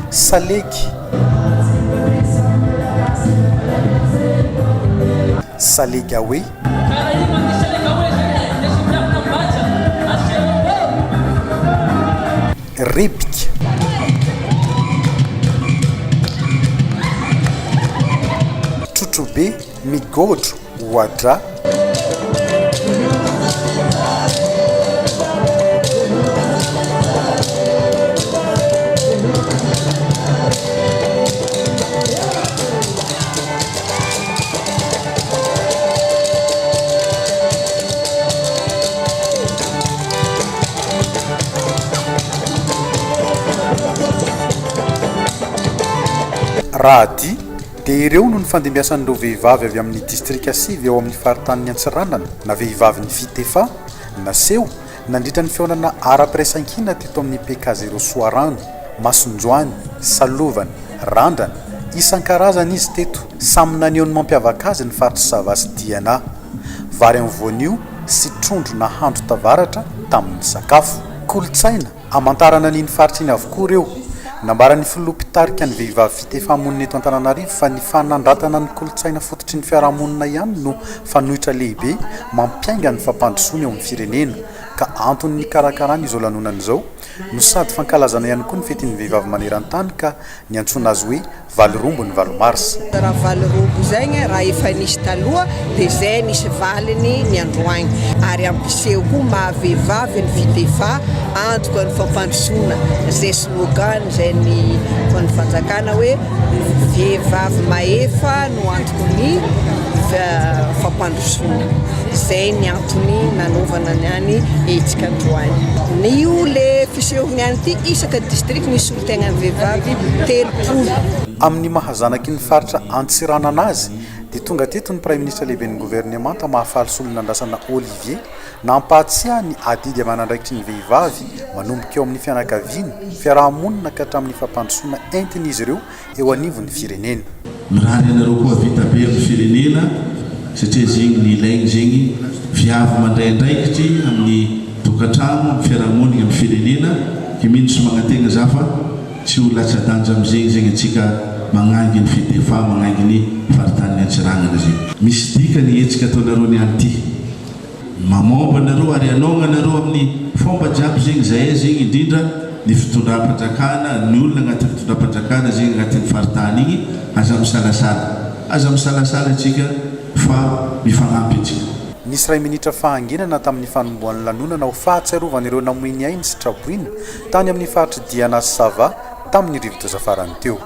Salegy. Salegawe. Rebika. Trotrobe, migodro, oadra. Raha dia, dia ireo no nifandimbiasan'ireo vehivavy avy amin'ny distrika sivy ao amin'ny faritanin'i Antsiranana na vehivavin'ny Fitefa naseho nandritra ny fihaonana ara-piraisankina teto amin'ny PK Zéro Soarano, Masonjoany, Salovana, Randrana, isan-karazany izy teto. Samy naneho ny mampiavaka azy ny faritr'i Sava sy Diana. Vary amin'ny voanio sy trondro nahandro tavaratra tamin'ny sakafo. Kolontsaina, amantarana an'iny faritra iny avokoa ireo. Nambaran'ny filoha mpitarika ny vehivavy Fitefa monina eto Antananarivo fa ny fanandratana ny kolontsaina fototry ny fiarahamonina ihany no fanoitra lehibe mampiainga ny fampandrosoana eo amin'ny firenena ka antony nikarakarana izao lanonana izao no sady fankalazana ihany koa ny fetin'ny vehivavy maneran-tany ka niantsoana azy hoe Valirombo ny valo marsa. Raha valirombo zegny raha efa nisy taloha de zay nisy valiny ny androagny ary ampiseho koa maha vehivavy ny Fitefa antoka ny fampandrosoana zay slogan zay ny ny fanjakana hoe vehivavy mahefa no antoky ny fampandrosoana zay ny antony nanaovana ny any hetsika androany io le fisehony any ty isaka district misy Tegna vehivavy 30. Amin'ny maha zanaky ny faritra Antsiranana azy dia tonga teto ny Praiminisitra lehiben'ny governemanta Mahafaly Solonandrasana Olivier nampahatsiahy ny adidy aman'andraikitry ny vehivavy manomboka eo amin'ny fianakaviana, fiaraha-monina ka hatramin'ny fampandrosoana entin'izy ireo eo anivon'ny firenena. Mirary anareo koa vita be amin'ny firenena satria zegny ny ilaigny zegny viavy mandray andraikitry amin'ny tokantragno amin'ny fiarahamonigny amin'ny firenena ke mino sy magnategna za fa tsy ho latsa-danja amizegny zegny atsika magnangy ny Fidefa magnangy ny faritanin'i Antsiragnana zegny. Misy dikany hetsika ataonareo niany ty. Mamômba anareo ary hanôgna anareo amin'ny fomba jiaby zegny zahay zegny indrindra ny fitondram-panjakana, ny olona agnatin'ny fitondram-panjakana zegny agnatin'ny faritany igny, aza misalasala, aza misalasala antsika fa mifagnampy antsika. Nisy iray minitra fahanginana tamin'ny fanombohan'ny lanonana ho fahatsiarovana ireo namoy ny ainy sy traboina tany amin'ny faritr'i Diana sy Sava tamin'ny rivodoza farany teo.